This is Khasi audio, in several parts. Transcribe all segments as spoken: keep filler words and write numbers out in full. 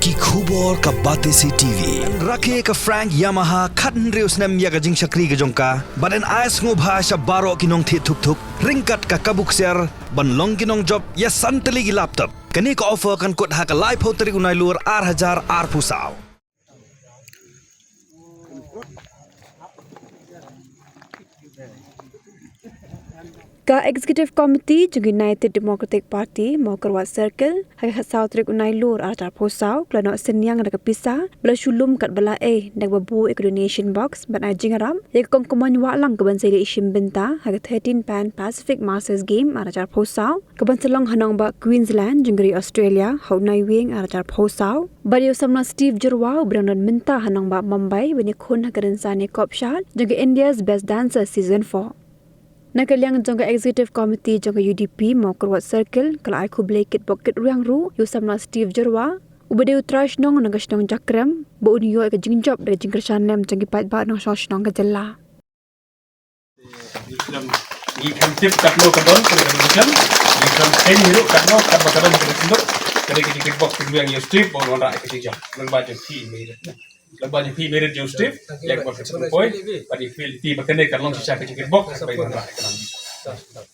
Ki khubor ka Batesi T V. Rakhe ka Frank Yamaha khathynriew snem ïa ka jingshakri ka jong ka. Bad yn ai sngewbha sha baroh ki nongthied thuk thuk ryngkat ka kabu ksiar ban long ki nongjop ïa san tylli ki laptop. Kane ka offer kan kut ha ka laiphew tarik u Nailur ar hajar arphew saw. Ka Executive Committee jong United Democratic Party Mawkyrwat Circle ha ka khatsaw tarik u Nailur arhajar arphew saw ka la noh synñiang da ka pisa ba la shu lum katba la ei da kaba buh ïa ka donation box ban ai jingïarap ïa ka kong Kmoin Wahlang kaban sa ïaleh shim bynta ha ka thirteen Pan Pacific Masters Game arhajar arphew saw kaban sa long ha nongbah Queensland jong ka ri Australia ha u Naiwieng arhajar arphew saw. Bad ïa u samla Steve Jyrwa uba dang don mynta ha nongbah Mumbai ban ïakhun ha ka rynsan ïakop shad jong ka India's Best Dancer Season four. Na ka liang jong ka Executive Committee jong ka U D P Mawkyrwat Circle ka la ai khublei kitbok kitrwiang ruh ïa u samla Steve Jyrwa uba dei u trai shnong na ka shnong Jakrem ba un ïoh ïa ka jingjop da ka jingkyrshan lem jong ki paidbah nongshong shnong ka jylla. Ngi khlem, ngi khlem tip katno ka don, ka don ka don, ngi khlem kheiñ hi ruh katno, katba ka don ka don senduk, ka dei ka jingkitbok kitrwiang ïa u Steve ba un wanrah ïa ka jingjop. Lyngba jong phi Merit. Lyngba jong phi Merit jong u Steve, ïa ka bor ka poi, bad ngi feel te ba kane kan long shisha ka jingkitbok, katba un wanrah ïa ka jingjop.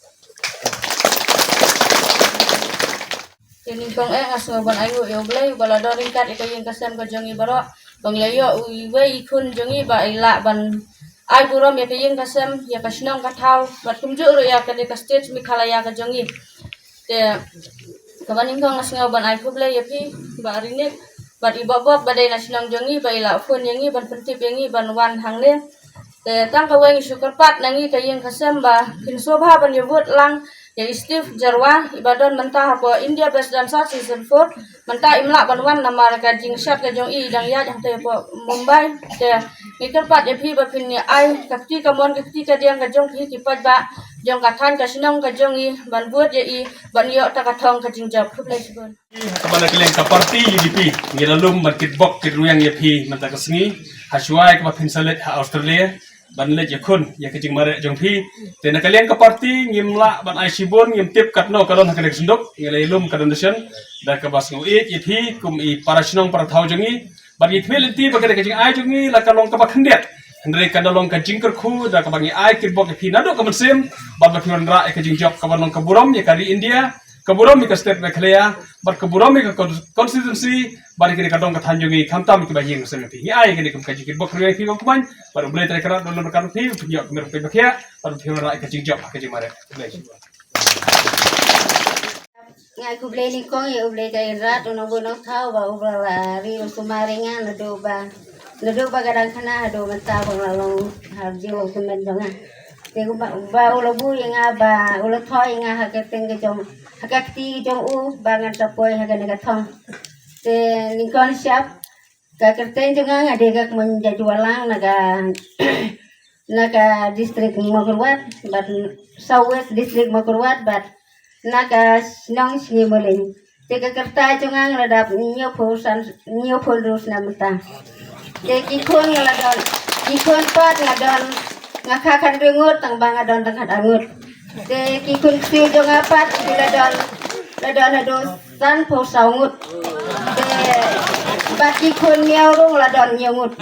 Te nyngkong eh nga sngew ban ainguh ïa U Blei uba la don ryngkat ïa ka ïing ka sem ka jong ngi baroh. Ba ngi la ïoh uwei i khun jong ngi ba i lah ban ai burom ïa ka ïing ka sem, ïa ka shnong ka thaw, bad kumjuh ruh ïa kane ka state Meghalaya ka jong ngi. Te kaba nyngkong nga sngew ban ai khublei ïa phi Bah Rinik bad i Bok Bok ba dei na shnong jong ngi ba i la phone ïa ngi ban pyntip ïa ngi ban wan hangne. Te tang kawei ngi shu kyrpad na ngi ka ïing ka sem ba phin sngewbha ban ïa vote lang ïa i Steve Jyrwa iba don mynta hapoh India Best Dancer Season four. Mynta im lah ban wan namar ka jingshad ka jong i dang ïaid hangtei hapoh Mumbai. Te ngi kyrpad ïa phi ba phin ïa ai ka kti kamon ka kti kadiang ka jong phi ki paidbah jong ka thaiñ ka shnong ka jong ngi ban vote ïa i ban ïoh ta ka thong ka jingjop. Khublei shibun. Kaba na ka liang ka party U D P ngi la lum ban kitbok kitrwiang ïa phi mynta ka sngi, ha shuwa kaba phin sa leit ha Australia ban leit ïakhun ïa ka jingmareh jong phi. Te na ka liang ka party ngim lah ban ai shibun, ngim tip katno ka don ha kane ka senduk, ngi la ïalum ka donation da kaba sngewieit ïa phi kum i para shnong para thaw jong ngi. Bad ngi khmih lynti ba kane ka jingai jong ngi la ka long kaba khyndiat, hynrei kan da long ka jingkyrkhu da kaba ngi ai kitbok ïa phi naduh ka mynsiem, bad ba phi wanrah ïa ka jingjop kaba long ka burom ïa ka ri India, ka burom ïa ka state Meghalaya, bad ka burom ïa ka con-, constituency, bad ïa kane ka dong ka thaiñ jong ngi, khamtam ïa kiba ïeng ha seng ïa phi. Ngi ai ïa kane kum ka jingkitbok kitrwiang ïa phi Kong Kmoin, bad U Blei Trai Kynrad un lem ryngkat bad phi, phin ïoh ka mir bakhiah, bad phin wanrah ïa ka jingjop ha ka jingmareh. Khublei shibun. Nga ai khublei nyngkong ïa U Blei Trai Kynrad, U Nongbuh Nongthaw, ba uba la ri u sumar ïa nga naduh ba, naduh ba ka dang khynnah haduh mynta ba nga la long ha jinglong tymmen jong nga. Te uba, uba u la buh ïa nga, ba u la thoh ïa nga ha ka kyrteng ka jong, ha ka kti jong u ba ngan sa poi ha kane ka thong. Te nyngkong shap, ka kyrteng jong nga nga dei ka Kmoin Jaiñtiawahlang na ka, na ka district Mawkyrwat, bad South West District Mawkyrwat, bad na ka shnong Sngi Mawleng. Te ka kyrteng jong nga nga la dap hynñiewphew san, hynñiewphew hynriew snem mynta. Te ki khun nga la don, ki khun pat nga don, nga kha khathynriew ngut, tang ba nga don tang khatar ngut. Te ki khun kti jong nga pat ki la don, la don haduh sanphew saw ngut. Te bad ki khun miaw ruh la don hynñiew ngut.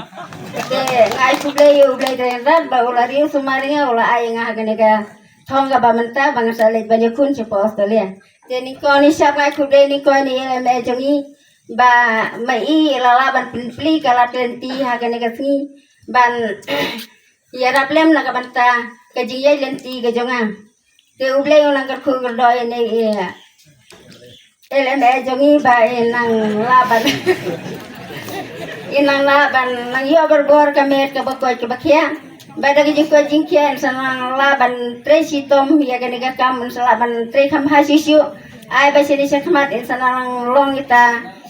Te nga ai khublei ïa U Blei Trai Kynrad ba u la ri u sumar ïa nga, u la ai ïa nga ha kane ka thong kaba mynta ba nga sa leit ban ïakhun shapoh Australia. Te nyngkong nyngshap nga ai khublei nyngkong ïa i L M A jong ngi ba ma i i la lah ban pynplie ka lad lynti ha kane ka sngi ban ïarap lem na ka bynta ka jingïaid lynti ka jong nga. Te U Blei un nang kyrkhu kyrdoh ïa i L M A jong ngi ba i nang lah ban, i nang lah ban nang ïoh barabor ka met kaba koit kaba khiah. Ba da ka jingkoit jingkhiah in sa nang lah ban trei shitom ïa kane ka kam, in sa lah ban trei kham ha shisha. Ai ba shane shakhmat in sa nang long ita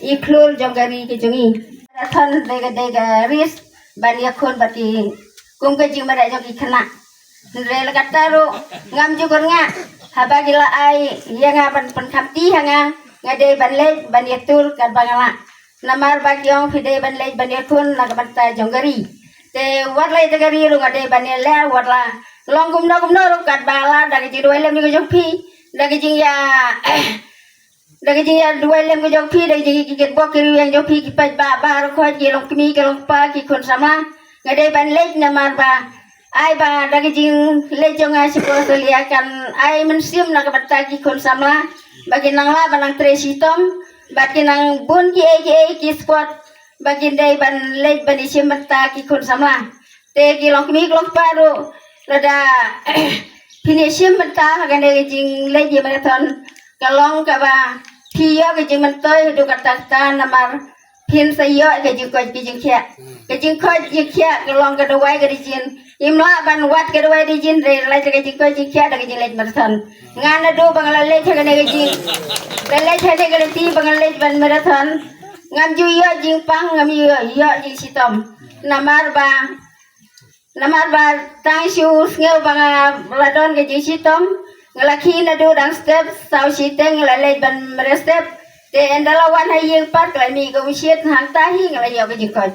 i khlur jong ka ri ka jong ngi. Marathon dei ka, dei ka race ban ïakhun bad ki kum ka jingmareh jong ki khynnah. Hynrei la katta ruh ngam ju kyrngah, haba ki la ai ïa nga ban pynkhamti ha nga, nga dei ban leit ban ïatur katba nga lah. Namar ba ki ong phi dei ban leit ban ïakhun na ka bynta jong ka ri. Te wat la ïa ka ri ruh nga dei ban ïaleh, wat la long kumno kumno ruh katba lah da ka jingduwai lem jong phi, da ka jingïa da ka jingïaduwai lem ka jong phi, da ka jingkitbok ki riewïang jong phi, ki paidbah baroh khoit, ki longkmie ki longkpa, ki khun samla. Nga dei ban leit namar ba ai ba da ka jingleit jong nga sha Australia kan ai mynsiem na ka bynta ki khun samla ba kin nang lah ban nang trei shitom, bad kin nang bun kiei kiei ki sport ba kin dei ban leit ban ïashim bynta ki khun samla. Te ki longkmie ki longkpa ruh, lada phin ïashim bynta ha kane ka jingleit ïa marathon, ka long kaba phi ïoh ka jingmyntoi haduh katta katta namar phin sa ïoh ka jingkoit ka jingkhiah. Ka jingkoit jingkhiah ka long ka dawai ka dijin. Im lah ban wad ka dawai dijin, dei leit ka jingkoit jingkhiah da ka jingleit marathon. Nga naduh ba nga la leit ha kane ka jing, la leit ha kane ka lynti ba nga leit ban marathon, ngam ju ïoh jingpang, ngam ïoh, ïoh jingshitom. Namar ba, namar ba tang shu sngew ba nga la don ka jingshitom, nga la khie naduh dang step, saw shiteng nga la leit ban mareh step. Te ynda la wan ha ïing pat ka la mih ka umshit, hangta hi nga la ïoh ka jingkoit.